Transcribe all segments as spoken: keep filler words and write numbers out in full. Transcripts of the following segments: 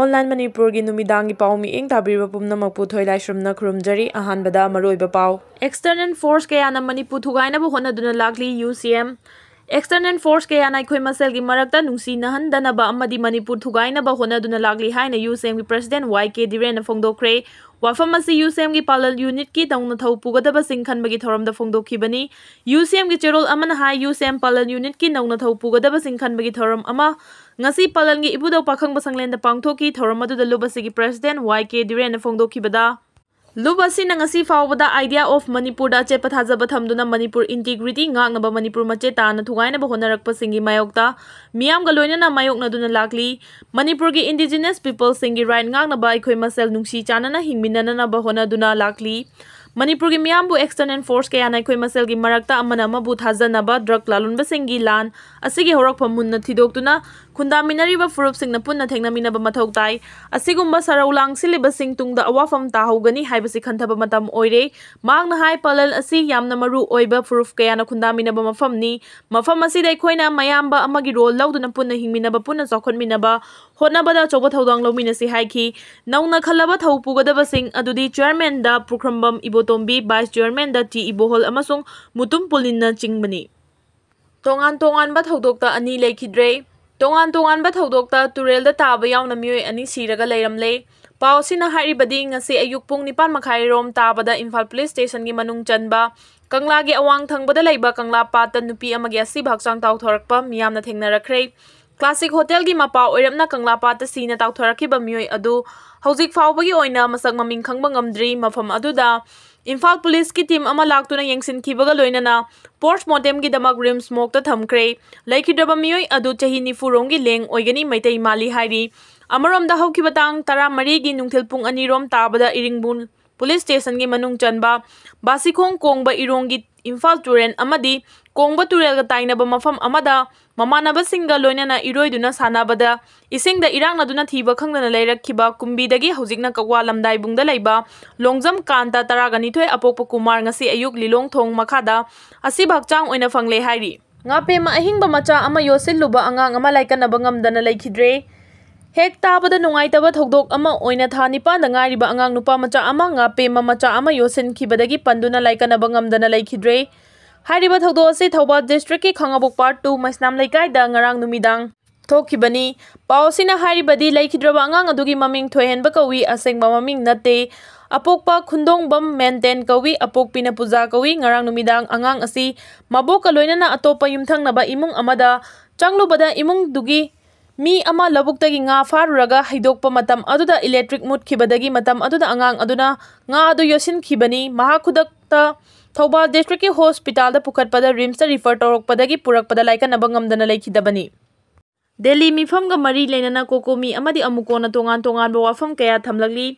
Online ꯃꯅꯤꯄꯨꯔꯒꯤ ꯅꯨꯃꯤꯗꯥꯡꯒꯤ ꯄꯥꯎ ꯃꯤꯠꯌꯦꯡ ꯇꯥꯕꯤꯔꯤꯕ ꯄꯨꯝꯅꯃꯛꯄꯨ ꯊꯣꯏꯂꯥꯏꯁ꯭ꯔꯝꯅ ꯈꯨꯔꯨꯝꯖꯔꯤ꯫ ꯑꯍꯥꯟꯕꯗ ꯃꯔꯨꯑꯣꯏꯕ ꯄꯥꯎ꯫ External force ꯀꯌꯥꯅ ꯃꯅꯤꯄꯨꯔ ꯊꯨꯒꯥꯏꯅꯕ ꯍꯣꯠꯅꯗꯨꯅ ꯂꯥꯛꯂꯤ, U C M꯫ External force ꯀꯌꯥꯅ ꯑꯩꯈꯣꯏ ꯃꯁꯦꯜꯒꯤ ꯃꯔꯛꯇ ꯅꯨꯡꯁꯤꯅꯍꯟꯗꯅꯕ ꯑꯃꯗꯤ ꯃꯅꯤꯄꯨꯔ ꯊꯨꯒꯥꯏꯅꯕ ꯍꯣꯠꯅꯗꯨꯅ ꯂꯥꯛꯂꯤ ꯍꯥꯏꯅ U C M ꯒꯤ President Y K ꯙꯤꯔꯦꯟꯅ ꯐꯣꯡꯗꯣꯛꯈ꯭ꯔꯦ꯫ ꯋꯥꯐꯝ ꯑꯁꯤ U C M ꯒꯤ ꯄꯥꯂꯜ unit ꯀꯤ ꯅꯧꯅ ꯊꯧ ꯄꯨꯒꯗꯕꯁꯤꯡ ꯈꯟꯕꯒꯤ ꯊꯧꯔꯝꯗ ꯐꯣꯡꯗꯣꯛꯈꯤꯕꯅꯤ꯫ U C M ꯒꯤ ꯆꯦꯔꯣꯜ ꯑꯃꯅ ꯍꯥꯏ, U C M ꯄꯥꯂꯜ unit ꯀꯤ ꯅꯧꯅ ꯊꯧ ꯄꯨꯒꯗꯕꯁꯤꯡ ꯈꯟꯕꯒꯤ ꯊꯧꯔꯝ ꯑꯃ ꯉꯁꯤ ꯄꯥꯂꯜꯒꯤ ꯏꯕꯨꯙꯧ ꯄꯥꯈꯪꯕ ꯁꯪꯂꯦꯟꯗ ꯄꯥꯡꯊꯣꯛꯈꯤ꯫ ꯊꯧꯔꯝ ꯑꯗꯨꯗ ꯂꯨꯞ ꯑꯁꯤꯒꯤ President Y K ꯙꯤꯔꯦꯟꯅ ꯐꯣꯡꯗꯣꯛꯈꯤꯕꯗ, ꯂꯨꯞ ꯑꯁꯤꯅ ꯉꯁꯤ ꯐꯥꯎꯕꯗ Idea of ꯃꯅꯤꯄꯨꯔꯗ ꯑꯆꯦꯠꯄ ꯊꯥꯖꯕ ꯊꯝꯗꯨꯅ ꯃꯅꯤꯄꯨꯔ integrity ꯉꯥꯛꯅꯕ, ꯃꯅꯤꯄꯨꯔ ꯃꯆꯦꯠ ꯇꯥꯅ ꯊꯨꯒꯥꯏꯅꯕ ꯍꯣꯠꯅꯔꯛꯄꯁꯤꯡꯒꯤ ꯃꯥꯌꯣꯛꯇ ꯃꯤꯌꯥꯝꯒ ꯂꯣꯏꯅꯅ ꯃꯥꯌꯣꯛꯅꯗꯨꯅ ꯂꯥꯛꯂꯤ꯫ ꯃꯅꯤꯄꯨꯔꯒꯤ indigenous people ꯁꯤꯡꯒꯤ right ꯉꯥꯛꯅꯕ ꯑꯩꯈꯣꯏ ꯃꯁꯦꯜ ꯅꯨꯡꯁꯤ ꯆꯥꯟꯅꯅ ꯍꯤꯡꯃꯤꯟꯅꯅꯕ ꯍꯣꯠꯅꯗꯨꯅ ꯂꯥꯛꯂꯤ꯫ ꯃꯅꯤꯄꯨꯔꯒꯤ ꯃꯤꯌꯥꯝꯕꯨ external force ꯀꯌꯥꯅ ꯑꯩꯈꯣꯏ ꯃꯁꯦꯜꯒꯤ ꯃꯔꯛꯇ ꯑꯃꯅ ꯑꯃꯕꯨ ꯊꯥꯖꯅꯕ, drug ꯂꯥꯂꯣꯟꯕꯁꯤꯡꯒꯤ ꯂꯥꯟ ꯑꯁꯤꯒꯤ ꯍꯧꯔꯛꯐꯝ ꯃꯨꯟꯅ ꯊꯤꯗꯣꯛꯇꯨꯅ ꯈꯨꯟꯗꯥꯃꯤꯟꯅꯔꯤꯕ ꯐꯨꯔꯨꯞꯁꯤꯡꯅ ꯄꯨꯟꯅ ꯊꯦꯡꯅꯃꯤꯟꯅꯕ ꯃꯊꯧ ꯇꯥꯏ꯫ ꯑꯁꯤꯒꯨꯝꯕ ꯁꯔꯧ ꯂꯥꯡꯁꯤꯜꯂꯤꯕꯁꯤꯡ ꯇꯨꯡꯗ ꯑꯋꯥꯐꯝ ꯇꯥꯍꯧꯒꯅꯤ ꯍꯥꯏꯕꯁꯤ ꯈꯟꯊꯕ ꯃꯇꯝ ꯑꯣꯏꯔꯦ꯫ ꯃꯍꯥꯛꯅ ꯍꯥꯏ, ꯄꯥꯂꯜ ꯑꯁꯤ ꯌꯥꯝꯅ ꯃꯔꯨ ꯑꯣꯏꯕ ꯐꯨꯔꯨꯞ ꯀꯌꯥꯅ ꯈꯨꯟꯗꯥꯃꯤꯟꯅꯕ ꯃꯐꯝꯅꯤ꯫ ꯃꯐꯝ ꯑꯁꯤꯗ ꯑꯩꯈꯣꯏꯅ ꯃꯌꯥꯝꯕ ꯑꯃꯒꯤ role ꯂꯧꯗꯨꯅ ꯄꯨꯟꯅ ꯍꯤꯡꯃꯤꯟꯅꯕ, ꯄꯨꯟꯅ ꯆꯥꯎꯈꯠꯃꯤꯟꯅꯕ ꯍꯣꯠꯅꯕꯗ ꯑꯆꯧꯕ ꯊꯧꯗꯥꯡ ꯂꯧꯃꯤꯟꯅꯁꯤ ꯍꯥꯏꯈꯤ꯫ ꯅꯧꯅ ꯈꯜꯂꯕ ꯊꯧ ꯄꯨꯒꯗꯕꯁꯤꯡ ꯑꯗꯨꯗꯤ Chairman ꯗ ꯄꯨꯈ꯭ꯔꯝꯕꯝ ꯏꯕꯣꯇꯣꯝꯕꯤ, Vice Chairman ꯗ ꯇꯤ ꯏꯕꯣꯍꯣꯜ ꯑꯃꯁꯨꯡ ꯃꯨꯇꯨꯝ ꯄꯨꯂꯤꯟꯅ ꯆꯤꯡꯕꯅꯤ꯫ ꯇꯣꯉꯥꯟ ꯇꯣꯉꯥꯟꯕ ꯊꯧꯗꯣꯛꯇ ꯑꯅꯤ ꯂꯩꯈꯤꯗ꯭ꯔꯦ꯫ ꯇꯣꯉꯥꯟ ꯇꯣꯉꯥꯟꯕ ꯊꯧꯗꯣꯛꯇ ꯇꯨꯔꯦꯜꯗ ꯇꯥꯕ ꯌꯥꯎꯅ ꯃꯤꯑꯣꯏ ꯑꯅꯤ ꯁꯤꯔꯒ ꯂꯩꯔꯝꯂꯦ꯫ ꯄꯥꯎ ꯑꯁꯤꯅ ꯍꯥꯏꯔꯤꯕꯗꯤ, ꯉꯁꯤ ꯑꯌꯨꯛ ꯄꯨꯡ ꯅꯤꯄꯥꯟ ꯃꯈꯥꯏ ꯔꯣꯝ ꯇꯥꯕꯗ ꯏꯝꯐꯥꯜ ꯄꯨꯂꯤꯁ ꯁ꯭ꯇꯦꯁꯟꯒꯤ ꯃꯅꯨꯡ ꯆꯟꯕ ꯀꯪꯂꯥꯒꯤ ꯑꯋꯥꯡ ꯊꯪꯕꯗ ꯂꯩꯕ ꯀꯪꯂꯥ ꯄꯥꯠꯇ ꯅꯨꯄꯤ ꯑꯃꯒꯤ ꯑꯁꯤꯕ ꯍꯛꯆꯥꯡ ꯇꯥꯎꯊꯔꯛꯄ ꯃꯤꯌꯥꯝꯅ ꯊꯦꯡꯅꯔꯛꯈ꯭ꯔꯦ꯫ ꯀ꯭ꯂꯥꯁꯤꯛ ꯍꯣꯇꯦꯜꯒꯤ ꯃꯄꯥ ꯑꯣꯏꯔꯞꯅ ꯀꯪꯂꯥ ꯄꯥꯠꯇ ꯁꯤꯅ ꯇꯥꯎꯊꯔꯛꯈꯤꯕ ꯃꯤꯑꯣꯏ ꯑꯗꯨ ꯍꯧꯖꯤꯛ ꯐꯥꯎꯕꯒꯤ ꯑꯣꯏꯅ ꯃꯁꯛ ꯃꯃꯤꯡ ꯈꯪꯕ ꯉꯝꯗ꯭ꯔꯤ꯫ ꯃꯐꯝ ꯑꯗꯨꯗ ꯏꯝꯐꯥꯜ ꯄꯨꯂꯤꯁꯀꯤ ꯇꯤꯝ ꯑꯃ ꯂꯥꯛꯇꯨꯅ ꯌꯦꯡꯁꯤꯟꯈꯤꯕꯒ ꯂꯣꯏꯅꯅ ꯄꯣꯁꯠꯃꯣꯔꯇꯦꯝꯒꯤꯗꯃꯛ ꯔꯤꯝꯁ ꯃꯣꯔꯒꯇ ꯊꯝꯈ꯭ꯔꯦ꯫ ꯂꯩꯈꯤꯗ꯭ꯔꯕ ꯃꯤꯑꯣꯏ ꯑꯗꯨ ꯆꯍꯤ ꯅꯤꯐꯨ ꯔꯣꯝꯒꯤ ꯂꯦꯡ ꯑꯣꯏꯒꯅꯤ, ꯃꯩꯇꯩ ꯃꯥꯜꯂꯤ ꯍꯥꯏꯔꯤ꯫ ꯑꯃꯔꯣꯝꯗ ꯍꯧꯈꯤꯕ ꯇꯥꯡ ꯇꯔꯥꯃꯔꯤꯒꯤ ꯅꯨꯡꯊꯤꯜ ꯄꯨꯡ ꯑꯅꯤ ꯔꯣꯝ ꯇꯥꯕꯗ ꯏꯔꯤꯡꯕꯨꯜ ꯄꯨꯂꯤꯁ ꯁ꯭ꯇꯦꯁꯟꯒꯤ ꯃꯅꯨꯡ ꯆꯟꯕ ꯕꯥꯁꯤꯈꯣꯡ ꯀꯣꯡꯕ ꯏꯔꯣꯡꯒꯤ ꯏꯝꯐꯥꯜ ꯇꯨꯔꯦꯜ ꯑꯃꯗꯤ ꯀꯣꯡꯕ ꯇꯨꯔꯦꯜꯒ ꯇꯥꯏꯅꯕ ꯃꯐꯝ ꯑꯃꯗ ꯃꯃꯥꯟꯅꯕꯁꯤꯡꯒ ꯂꯣꯏꯅꯅ ꯏꯔꯣꯏꯗꯨꯅ ꯁꯥꯟꯅꯕꯗ ꯏꯁꯤꯡꯗ ꯏꯔꯥꯛꯅꯗꯨꯅ ꯊꯤꯕ ꯈꯪꯗꯅ ꯂꯩꯔꯛꯈꯤꯕ ꯀꯨꯝꯕꯤꯗꯒꯤ ꯍꯧꯖꯤꯛꯅ ꯀꯛꯋꯥ ꯂꯝꯗꯥꯏꯕꯨꯡꯗ ꯂꯩꯕ ꯂꯣꯡꯖꯝ ꯀꯥꯟꯇ, ꯇꯔꯥꯒ ꯅꯤꯊꯣꯏ, ꯑꯄꯣꯛꯄ ꯀꯨꯃꯥꯔ, ꯉꯁꯤ ꯑꯌꯨꯛ ꯂꯤꯂꯣꯡ ꯊꯣꯡ ꯃꯈꯥꯗ ꯑꯁꯤꯕ ꯍꯛꯆꯥꯡ ꯑꯣꯏꯅ ꯐꯪꯂꯦ ꯍꯥꯏꯔꯤ꯫ ꯉꯥꯄꯦꯝꯃ ꯑꯍꯤꯡꯕ ꯃꯆꯥ ꯑꯃ ꯌꯣꯠꯁꯤꯜꯂꯨꯕ ꯑꯉꯥꯡ ꯑꯃ ꯂꯥꯏꯀꯠꯅꯕ ꯉꯝꯗꯅ ꯂꯩꯈꯤꯗ꯭ꯔꯦ꯫ ꯍꯦꯛ ꯇꯥꯕꯗ ꯅꯨꯡꯉꯥꯏꯇꯕ ꯊꯧꯗꯣꯛ ꯑꯃ ꯑꯣꯏꯅ ꯊꯥ ꯅꯤꯄꯥꯟꯗ ꯉꯥꯏꯔꯤꯕ ꯑꯉꯥꯡ ꯅꯨꯄꯥ ꯃꯆꯥ ꯑꯃ ꯉꯥꯄꯦꯝꯃ ꯃꯆꯥ ꯑꯃ ꯌꯣꯠꯁꯤꯟꯈꯤꯕꯗꯒꯤ ꯄꯟꯗꯨꯅ ꯂꯥꯏꯀꯠꯅꯕ ꯉꯝꯗꯅ ꯂꯩꯈꯤꯗ꯭ꯔꯦ꯫ ꯍꯥꯏꯔꯤꯕ ꯊꯧꯗꯣꯛ ꯑꯁꯤ ꯊꯧꯕꯥꯜ districtꯀꯤ ꯈꯥꯉꯕꯣꯛ part two ꯃꯩꯁꯅꯥꯝ ꯂꯩꯀꯥꯏꯗ ꯉꯔꯥꯡ ꯅꯨꯃꯤꯗꯥꯡ ꯊꯣꯛꯈꯤꯕꯅꯤ꯫ ꯄꯥꯎ ꯑꯁꯤꯅ ꯍꯥꯏꯔꯤꯕꯗꯤ ꯂꯩꯈꯤꯗ꯭ꯔꯕ ꯑꯉꯥꯡ ꯑꯗꯨꯒꯤ ꯃꯃꯤꯡ ꯊꯣꯏꯍꯦꯟꯕ ꯀꯧꯏ, ꯑꯁꯦꯡꯕ ꯃꯃꯤꯡ ꯅꯠꯇꯦ꯫ ꯑꯄꯣꯛꯄ ꯈꯨꯟꯗꯣꯡꯕꯝ ꯃꯦꯟꯇꯦꯟ ꯀꯧꯏ, ꯑꯄꯣꯛꯄꯤꯅ ꯄꯨꯖꯥ ꯀꯧꯏ꯫ ꯉꯔꯥꯡ ꯅꯨꯃꯤꯗꯥꯡ ꯑꯉꯥꯡ ꯑꯁꯤ ꯃꯕꯣꯛꯀ ꯂꯣꯏꯅꯅ ꯑꯇꯣꯞꯄ ꯌꯨꯝꯊꯪꯅꯕ ꯏꯃꯨꯡ ꯑꯃꯗ ꯆꯪꯂꯨꯕꯗ ꯏꯃꯨꯡꯗꯨꯒꯤ ꯃꯤ ꯑꯃ ꯂꯧꯕꯨꯛꯇꯒꯤ ꯉꯥ ꯐꯥꯔꯨꯔꯒ ꯍꯩꯗꯣꯛꯄ ꯃꯇꯝ ꯑꯗꯨꯗ electric ꯃꯨꯠꯈꯤꯕꯗꯒꯤ ꯃꯇꯝ ꯑꯗꯨꯗ ꯑꯉꯥꯡ ꯑꯗꯨꯅ ꯉꯥ ꯑꯗꯨ ꯌꯣꯠꯁꯤꯟꯈꯤꯕꯅꯤ꯫ ꯃꯍꯥꯛ ꯈꯨꯗꯛꯇ ꯊꯧꯕꯥꯜ districtꯀꯤ hospitalꯗ ꯄꯨꯈꯠꯄꯗ RIMSꯇ refer ꯇꯧꯔꯛꯄꯗꯒꯤ ꯄꯨꯔꯛꯄꯗ ꯂꯥꯏꯀꯠꯅꯕ ꯉꯝꯗꯅ ꯂꯩꯈꯤꯗꯕꯅꯤ꯫ ꯗꯦꯜꯂꯤ ꯃꯤꯐꯝꯒ ꯃꯔꯤ ꯂꯩꯅꯅ COCOMI ꯑꯃꯗꯤ AMUCOꯅ ꯇꯣꯉꯥꯟ ꯇꯣꯉꯥꯟꯕ ꯋꯥꯐꯝ ꯀꯌꯥ ꯊꯝꯂꯛꯂꯤ꯫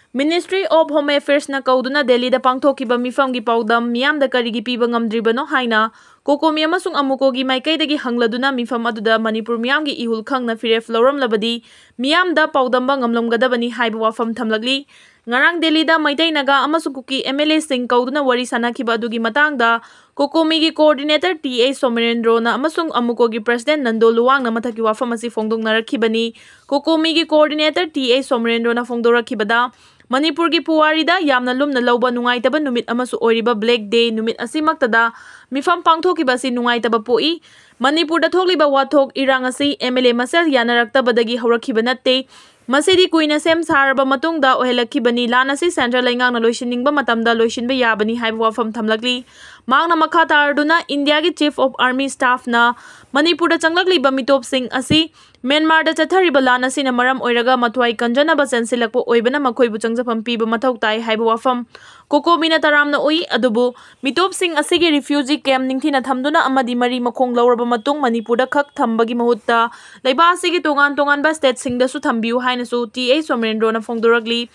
Ministry of Home Affairsꯅ ꯀꯧꯗꯨꯅ ꯗꯦꯜꯂꯤꯗ ꯄꯥꯡꯊꯣꯛꯈꯤꯕ ꯃꯤꯐꯝꯒꯤ ꯄꯥꯎꯗꯝ ꯃꯤꯌꯥꯝꯗ ꯀꯔꯤꯒꯤ ꯄꯤꯕ ꯉꯝꯗ꯭ꯔꯤꯕꯅꯣ ꯍꯥꯏꯅ COCOMI ꯑꯃꯁꯨꯡ AMUCOꯒꯤ ꯃꯥꯏꯀꯩꯗꯒꯤ ꯍꯪꯂꯗꯨꯅ ꯃꯤꯐꯝ ꯑꯗꯨꯗ ꯃꯅꯤꯄꯨꯔ ꯃꯤꯌꯥꯝꯒꯤ ꯏꯍꯨꯜ ꯈꯪꯅ ꯐꯤꯔꯦꯞ ꯂꯧꯔꯝꯂꯕꯗꯤ ꯃꯤꯌꯥꯝꯗ ꯄꯥꯎꯗꯝꯕ ꯉꯝꯂꯝꯒꯗꯕꯅꯤ ꯍꯥꯏꯕ ꯋꯥꯐꯝ ꯊꯝꯂꯛꯂꯤ꯫ ꯉꯔꯥꯡ ꯗꯦꯜꯂꯤꯗ ꯃꯩꯇꯩ ꯅꯥꯒꯥ ꯑꯃꯁꯨꯡ ꯀꯨꯀꯤ MLAꯁꯤꯡ ꯀꯧꯗꯨꯅ ꯋꯥꯔꯤ ꯁꯥꯅꯈꯤꯕ ꯑꯗꯨꯒꯤ ꯃꯇꯥꯡꯗ COCOMIꯒꯤ coordinator T A ꯁꯣꯃꯔꯦꯟꯗ꯭ꯔꯣꯅ ꯑꯃꯁꯨꯡ AMUCOꯒꯤ president ꯅꯟꯗꯣ ꯂꯨꯋꯥꯡꯅ ꯃꯊꯛꯀꯤ ꯋꯥꯐꯝ ꯑꯁꯤ ꯐꯣꯡꯗꯣꯛꯅꯔꯛꯈꯤꯕꯅꯤ꯫ COCOMIꯒꯤ coordinator T A ꯁꯣꯃꯔꯦꯟꯗ꯭ꯔꯣꯅ ꯐꯣꯡꯗꯣꯔꯛꯈꯤꯕꯗ, ꯃꯅꯤꯄꯨꯔꯒꯤ ꯄꯨꯋꯥꯔꯤꯗ ꯌꯥꯝꯅ ꯂꯨꯝꯅ ꯂꯧꯕ ꯅꯨꯡꯉꯥꯏꯇꯕ ꯅꯨꯃꯤꯠ ꯑꯃꯁꯨ ꯑꯣꯏꯔꯤꯕ Black Day ꯅꯨꯃꯤꯠ ꯑꯁꯤꯃꯛꯇꯗ ꯃꯤꯐꯝ ꯄꯥꯡꯊꯣꯛꯈꯤꯕ ꯑꯁꯤ ꯅꯨꯡꯉꯥꯏꯇꯕ ꯄꯣꯛꯏ꯫ ꯃꯅꯤꯄꯨꯔꯗ ꯊꯣꯛꯂꯤꯕ ꯋꯥꯊꯣꯛ ꯏꯔꯥꯡ ꯑꯁꯤ MLA ꯃꯁꯦꯜ ꯌꯥꯅꯔꯛꯇꯕꯗꯒꯤ ꯍꯧꯔꯛꯈꯤꯕ ꯅꯠꯇꯦ꯫ ꯃꯁꯤꯗꯤ ꯀꯨꯏꯅ ꯁꯦꯝ ꯁꯥꯔꯕ ꯃꯇꯨꯡꯗ ꯑꯣꯏꯍꯜꯂꯛꯈꯤꯕꯅꯤ꯫ ꯂꯥꯟ ꯑꯁꯤ central ꯂꯩꯉꯥꯛꯅ ꯂꯣꯏꯁꯤꯟꯅꯤꯡꯕ ꯃꯇꯝꯗ ꯂꯣꯏꯁꯤꯟꯕ ꯌꯥꯕꯅꯤ ꯍꯥꯏꯕ ꯋꯥꯐꯝ ꯊꯝꯂꯛꯂꯤ꯫ ꯃꯍꯥꯛꯅ ꯃꯈꯥ ꯇꯥꯔꯗꯨꯅ ꯏꯟꯗꯤꯌꯥꯒꯤ Chief of Army Staffꯅ ꯃꯅꯤꯄꯨꯔꯗ ꯆꯪꯂꯛꯂꯤꯕ ꯃꯤꯇꯣꯞꯁꯤꯡ ꯑꯁꯤ ꯃ꯭ꯌꯥꯟꯃꯥꯔꯗ ꯆꯠꯊꯔꯤꯕ ꯂꯥꯟ ꯑꯁꯤꯅ ꯃꯔꯝ ꯑꯣꯏꯔꯒ ꯃꯊ꯭ꯋꯥꯏ ꯀꯟꯖꯅꯕ ꯆꯦꯟꯁꯤꯜꯂꯛꯄ ꯑꯣꯏꯕꯅ ꯃꯈꯣꯏꯕꯨ ꯆꯪꯖꯐꯝ ꯄꯤꯕ ꯃꯊꯧ ꯇꯥꯏ ꯍꯥꯏꯕ ꯋꯥꯐꯝ COCOMIꯅ ꯇꯔꯥꯝꯅ ꯎꯏ꯫ ꯑꯗꯨꯕꯨ ꯃꯤꯇꯣꯞꯁꯤꯡ ꯑꯁꯤꯒꯤ refugee camp ꯅꯤꯡꯊꯤꯅ ꯊꯝꯗꯨꯅ ꯑꯃꯗꯤ ꯃꯔꯤ ꯃꯈꯣꯡ ꯂꯧꯔꯕ ꯃꯇꯨꯡ ꯃꯅꯤꯄꯨꯔꯗ ꯈꯛ ꯊꯝꯕꯒꯤ ꯃꯍꯨꯠꯇ ꯂꯩꯕꯥꯛ ꯑꯁꯤꯒꯤ ꯇꯣꯉꯥꯟ ꯇꯣꯉꯥꯟꯕ stateꯁꯤꯡꯗꯁꯨ ꯊꯝꯕꯤꯌꯨ ꯍꯥꯏꯅꯁꯨ T A ꯁꯣꯃꯔꯦꯟꯗ꯭ꯔꯣꯅ ꯐꯣꯡꯗꯣꯔꯛꯂꯤ꯫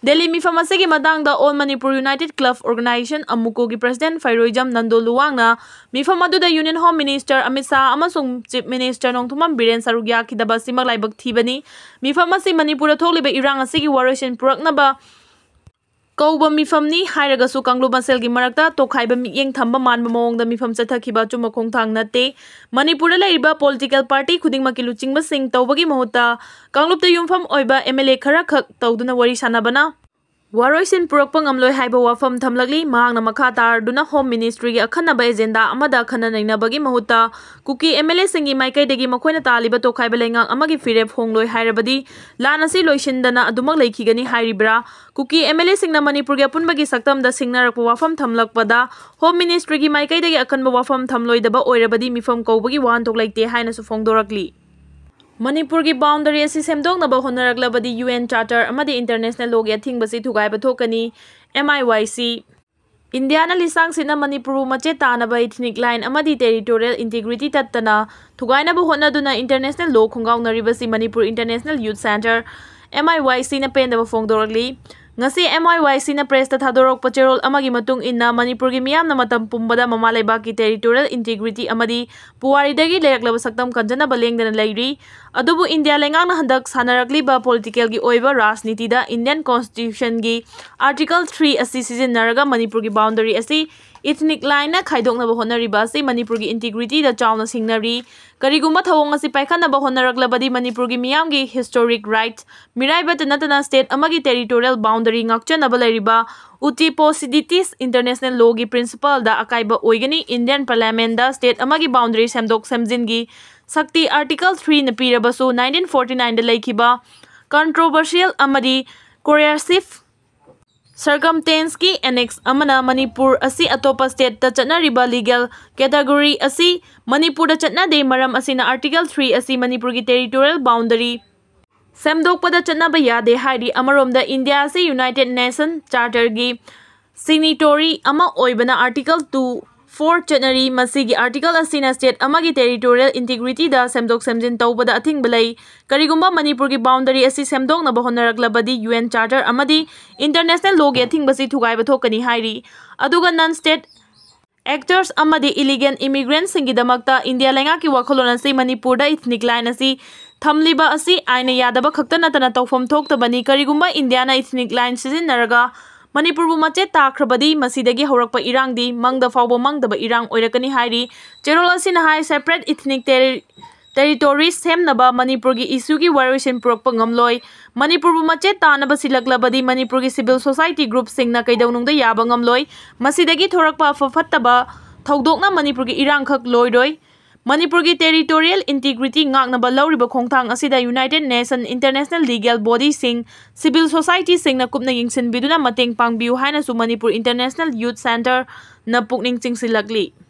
ꯗꯦꯜꯂꯤ ꯃꯤꯐꯝ ꯑꯁꯤꯒꯤ ꯃꯇꯥꯡꯗ All Manipur United Club Organization, AMUCOꯒꯤ president ꯐꯩꯔꯣꯏꯖꯝ Nando ꯂꯨꯋꯥꯡꯅ ꯃꯤꯐꯝ ꯑꯗꯨꯗ Union Home Minister Amit Shah ꯑꯃꯁꯨꯡ Chief Minister ꯅꯣꯡꯊꯣꯝꯕꯝ ꯕꯤꯔꯦꯟ ꯁꯔꯨꯛ ꯌꯥꯈꯤꯗꯕ ꯑꯁꯤꯃꯛ ꯂꯥꯏꯕꯛ ꯊꯤꯕꯅꯤ꯫ ꯃꯤꯐꯝ ꯑꯁꯤ ꯃꯅꯤꯄꯨꯔꯗ ꯊꯣꯛꯂꯤꯕ ꯏꯔꯥꯡ ꯑꯁꯤꯒꯤ ꯋꯥꯔꯣꯏꯁꯤꯟ ꯄꯨꯔꯛꯅꯕ ꯀꯧꯕ ꯃꯤꯐꯝꯅꯤ ꯍꯥꯏꯔꯒꯁꯨ ꯀꯥꯡꯂꯨꯞ ꯃꯁꯦꯜꯒꯤ ꯃꯔꯛꯇ ꯇꯣꯈꯥꯏꯕ ꯃꯤꯠꯌꯦꯡ ꯊꯝꯕ ꯃꯥꯟꯕ ꯃꯑꯣꯡꯗ ꯃꯤꯐꯝ ꯆꯠꯊꯈꯤꯕ ꯑꯆꯨꯝꯕ ꯈꯣꯡꯊꯥꯡ ꯅꯠꯇꯦ꯫ ꯃꯅꯤꯄꯨꯔꯗ ꯂꯩꯔꯤꯕ political party ꯈꯨꯗꯤꯡꯃꯛꯀꯤ ꯂꯨꯆꯤꯡꯕꯁꯤꯡ ꯇꯧꯕꯒꯤ ꯃꯍꯨꯠꯇ ꯀꯥꯡꯂꯨꯞꯇ ꯌꯨꯝꯐꯝ ꯑꯣꯏꯕ M L A ꯈꯔꯈꯛ ꯇꯧꯗꯨꯅ ꯋꯥꯔꯤ ꯁꯥꯟꯅꯕꯅ ꯋꯥꯔꯣꯏꯁꯤꯟ ꯄꯨꯔꯛꯄ ꯉꯝꯂꯣꯏ ꯍꯥꯏꯕ ꯋꯥꯐꯝ ꯊꯝꯂꯛꯂꯤ꯫ ꯃꯍꯥꯛꯅ ꯃꯈꯥ ꯇꯥꯔꯗꯨꯅ Home Ministryꯒꯤ ꯑꯈꯟꯅꯕ agenda ꯑꯃꯗ ꯈꯟꯅ ꯅꯩꯅꯕꯒꯤ ꯃꯍꯨꯠꯇ ꯀꯨꯀꯤ M L Aꯁꯤꯡꯒꯤ ꯃꯥꯏꯀꯩꯗꯒꯤ ꯃꯈꯣꯏꯅ ꯇꯥꯜꯂꯤꯕ ꯇꯣꯈꯥꯏꯕ ꯂꯩꯉꯥꯛ ꯑꯃꯒꯤ ꯐꯤꯔꯦꯞ ꯍꯣꯡꯂꯣꯏ ꯍꯥꯏꯔꯕꯗꯤ ꯂꯥꯟ ꯑꯁꯤ ꯂꯣꯏꯁꯤꯟꯗꯅ ꯑꯗꯨꯃꯛ ꯂꯩꯈꯤꯒꯅꯤ ꯍꯥꯏꯔꯤꯕ꯭ꯔꯥ? ꯀꯨꯀꯤ M L Aꯁꯤꯡꯅ ꯃꯅꯤꯄꯨꯔꯒꯤ ꯑꯄꯨꯟꯕꯒꯤ ꯁꯛꯇꯝꯗ ꯁꯤꯡꯅꯔꯛꯄ ꯋꯥꯐꯝ ꯊꯝꯂꯛꯄꯗ Home Ministryꯒꯤ ꯃꯥꯏꯀꯩꯗꯒꯤ ꯑꯀꯟꯕ ꯋꯥꯐꯝ ꯊꯝꯂꯣꯏꯗꯕ ꯑꯣꯏꯔꯕꯗꯤ ꯃꯤꯐꯝ ꯀꯧꯕꯒꯤ ꯋꯥꯍꯟꯊꯣꯛ ꯂꯩꯇꯦ ꯍꯥꯏꯅꯁꯨ ꯐꯣꯡꯗꯣꯔꯛꯂꯤ꯫ ꯃꯅꯤꯄꯨꯔꯒꯤ boundary ꯑꯁꯤ ꯁꯦꯝꯗꯣꯛꯅꯕ ꯍꯣꯠꯅꯔꯛꯂꯕꯗꯤ U N Charter ꯑꯃꯗꯤ international lawꯒꯤ ꯑꯊꯤꯡꯕꯁꯤ ꯊꯨꯒꯥꯏꯕ ꯊꯣꯛꯀꯅꯤ꯫ M I Y C꯫ ꯏꯟꯗꯤꯌꯥꯅ ꯂꯤꯁꯥꯡ ꯁꯤꯠꯅ ꯃꯅꯤꯄꯨꯔꯕꯨ ꯃꯆꯦꯠ ꯇꯥꯅꯕ ethnic line ꯑꯃꯗꯤ territorial integrity ꯇꯠꯇꯅ ꯊꯨꯒꯥꯏꯅꯕ ꯍꯣꯠꯅꯗꯨꯅ international law ꯈꯣꯡꯒꯥꯎꯅꯔꯤꯕꯁꯤ Manipur International Youth Centre, M I Y Cꯅ ꯄꯦꯟꯗꯕ ꯐꯣꯡꯗꯣꯔꯛꯂꯤ꯫ ꯉꯁꯤ M I Y Cꯅ pressꯇ ꯊꯥꯗꯣꯔꯛꯄ ꯆꯦꯔꯣꯜ ꯑꯃꯒꯤ ꯃꯇꯨꯡ ꯏꯟꯅ, ꯃꯅꯤꯄꯨꯔꯒꯤ ꯃꯤꯌꯥꯝꯅ ꯃꯇꯝ ꯄꯨꯝꯕꯗ ꯃꯃꯥ ꯂꯩꯕꯥꯛꯀꯤ territorial integrity ꯑꯃꯗꯤ ꯄꯨꯋꯥꯔꯤꯗꯒꯤ ꯂꯩꯔꯛꯂꯕ ꯁꯛꯇꯝ ꯀꯟꯖꯅꯕ ꯂꯦꯡꯗꯅ ꯂꯩꯔꯤ꯫ ꯑꯗꯨꯕꯨ ꯏꯟꯗꯤꯌꯥ ꯂꯩꯉꯥꯛꯅ ꯍꯟꯗꯛ ꯁꯥꯟꯅꯔꯛꯂꯤꯕ political ꯒꯤ ꯑꯣꯏꯕ ꯔꯥꯖꯅꯤꯇꯤꯗ Indian Constitution ꯒꯤ Article three ꯑꯁꯤ ꯁꯤꯖꯤꯟꯅꯔꯒ ꯃꯅꯤꯄꯨꯔꯒꯤ boundary ꯑꯁꯤ ethnic line ꯅ ꯈꯥꯏꯗꯣꯛꯅꯕ ꯍꯣꯠꯅꯔꯤꯕ ꯑꯁꯤ ꯃꯅꯤꯄꯨꯔꯒꯤ integrity ꯗ ꯆꯥꯎꯅ ꯁꯤꯡꯅꯔꯤ꯫ ꯀꯔꯤꯒꯨꯝꯕ ꯊꯧꯑꯣꯡ ꯑꯁꯤ ꯄꯥꯏꯈꯠꯅꯕ ꯍꯣꯠꯅꯔꯛꯂꯕꯗꯤ ꯃꯅꯤꯄꯨꯔꯒꯤ ꯃꯤꯌꯥꯝꯒꯤ historic right, ꯃꯤꯔꯥꯏꯕꯇ ꯅꯠꯇꯅ state ꯑꯃꯒꯤ territorial boundary ꯉꯥꯛꯆꯅꯕ ꯂꯩꯔꯤꯕ Utipocitatis international law ꯒꯤ principle ꯗ ꯑꯀꯥꯏꯕ ꯑꯣꯏꯒꯅꯤ꯫ Indian Parliament ꯗ state ꯑꯃꯒꯤ boundary ꯁꯦꯝꯗꯣꯛ ꯁꯦꯝꯖꯤꯟꯒꯤ ꯁꯛꯇꯤ Article three ꯅ ꯄꯤꯔꯕꯁꯨ, nineteen forty nine ꯗ ꯂꯩꯈꯤꯕ controversial ꯑꯃꯗꯤ coercive circumstance ꯀꯤ annex ꯑꯃꯅ ꯃꯅꯤꯄꯨꯔ ꯑꯁꯤ ꯑꯇꯣꯞꯄ state ꯇ ꯆꯠꯅꯔꯤꯕ legal category ꯑꯁꯤ ꯃꯅꯤꯄꯨꯔꯗ ꯆꯠꯅꯗꯦ꯫ ꯃꯔꯝ ꯑꯁꯤꯅ Article three ꯑꯁꯤ ꯃꯅꯤꯄꯨꯔꯒꯤ territorial boundary ꯁꯦꯝꯗꯣꯛꯄꯗ ꯆꯠꯅꯕ ꯌꯥꯗꯦ ꯍꯥꯏꯔꯤ꯫ ꯑꯃꯔꯣꯝꯗ ꯏꯟꯗꯤꯌꯥ ꯑꯁꯤ United Nation Charter ꯒꯤ signatory ꯑꯃ ꯑꯣꯏꯕꯅ Article two four ꯆꯠꯅꯔꯤ꯫ ꯃꯁꯤꯒꯤ article ꯑꯁꯤꯅ state ꯑꯃꯒꯤ territorial integrity ꯗ ꯁꯦꯝꯗꯣꯛ ꯁꯦꯝꯖꯤꯟ ꯇꯧꯕꯗ ꯑꯊꯤꯡꯕ ꯂꯩ꯫ ꯀꯔꯤꯒꯨꯝꯕ ꯃꯅꯤꯄꯨꯔꯒꯤ boundary ꯑꯁꯤ ꯁꯦꯝꯗꯣꯛꯅꯕ ꯍꯣꯠꯅꯔꯛꯂꯕꯗꯤ U N Charter ꯑꯃꯗꯤ international law ꯒꯤ ꯑꯊꯤꯡꯕꯁꯤ ꯊꯨꯒꯥꯏꯕ ꯊꯣꯛꯀꯅꯤ ꯍꯥꯏꯔꯤ꯫ ꯑꯗꯨꯒ non state actors ꯑꯃꯗꯤ illegal immigrant ꯁꯤꯡꯒꯤꯗꯃꯛꯇ ꯏꯟꯗꯤꯌꯥ ꯂꯩꯉꯥꯛꯀꯤ ꯋꯥꯈꯜꯂꯣꯟ ꯑꯁꯤ ꯃꯅꯤꯄꯨꯔꯗ ethnic line ꯑꯁꯤ ꯊꯝꯂꯤꯕ ꯑꯁꯤ ꯑꯥꯏꯟꯅ ꯌꯥꯗꯕ ꯈꯛꯇ ꯅꯠꯇꯅ ꯇꯧꯐꯝ ꯊꯣꯛꯇꯕꯅꯤ꯫ ꯀꯔꯤꯒꯨꯝꯕ ꯏꯟꯗꯤꯌꯥꯅ ethnic line ꯁꯤꯖꯤꯟꯅꯔꯒ ꯃꯅꯤꯄꯨꯔꯕꯨ ꯃꯆꯦꯠ ꯇꯥꯈ꯭ꯔꯕꯗꯤ ꯃꯁꯤꯗꯒꯤ ꯍꯧꯔꯛꯄ ꯏꯔꯥꯡꯗꯤ ꯃꯪꯗ ꯐꯥꯎꯕ ꯃꯪꯗꯕ ꯏꯔꯥꯡ ꯑꯣꯏꯔꯛꯀꯅꯤ ꯍꯥꯏꯔꯤ꯫ ꯆꯦꯔꯣꯜ ꯑꯁꯤꯅ ꯍꯥꯏ, separate ethnic terri-, territories ꯁꯦꯝꯅꯕ ꯃꯅꯤꯄꯨꯔꯒꯤ ꯏꯁꯨꯒꯤ ꯋꯥꯔꯣꯏꯁꯤꯟ ꯄꯨꯔꯛꯄ ꯉꯝꯂꯣꯏ꯫ ꯃꯅꯤꯄꯨꯔꯕꯨ ꯃꯆꯦꯠ ꯇꯥꯅꯕ ꯁꯤꯜꯂꯛꯂꯕꯗꯤ ꯃꯅꯤꯄꯨꯔꯒꯤ civil society group ꯁꯤꯡꯅ ꯀꯩꯗꯧꯅꯨꯡꯗ ꯌꯥꯕ ꯉꯝꯂꯣꯏ꯫ ꯃꯁꯤꯗꯒꯤ ꯊꯣꯔꯛꯄ ꯑꯐ ꯐꯠꯇꯕ ꯊꯧꯗꯣꯛꯅ ꯃꯅꯤꯄꯨꯔꯒꯤ ꯏꯔꯥꯡꯈꯛ ꯂꯣꯏꯔꯣꯏ꯫ ꯃꯅꯤꯄꯨꯔꯒꯤ territorial integrity ꯉꯥꯛꯅꯕ ꯂꯧꯔꯤꯕ ꯈꯣꯡꯊꯥꯡ ꯑꯁꯤꯗ United Nation, international legal body ꯁꯤꯡ, civil society ꯁꯤꯡꯅ ꯀꯨꯞꯅ ꯌꯦꯡꯁꯤꯟꯕꯤꯗꯨꯅ ꯃꯇꯦꯡ ꯄꯥꯡꯕꯤꯌꯨ ꯍꯥꯏꯅꯁꯨ ꯃꯅꯤꯄꯨꯔ International Youth Centre ꯅ ꯄꯨꯛꯅꯤꯡ ꯆꯤꯡꯁꯤꯜꯂꯛꯂꯤ꯫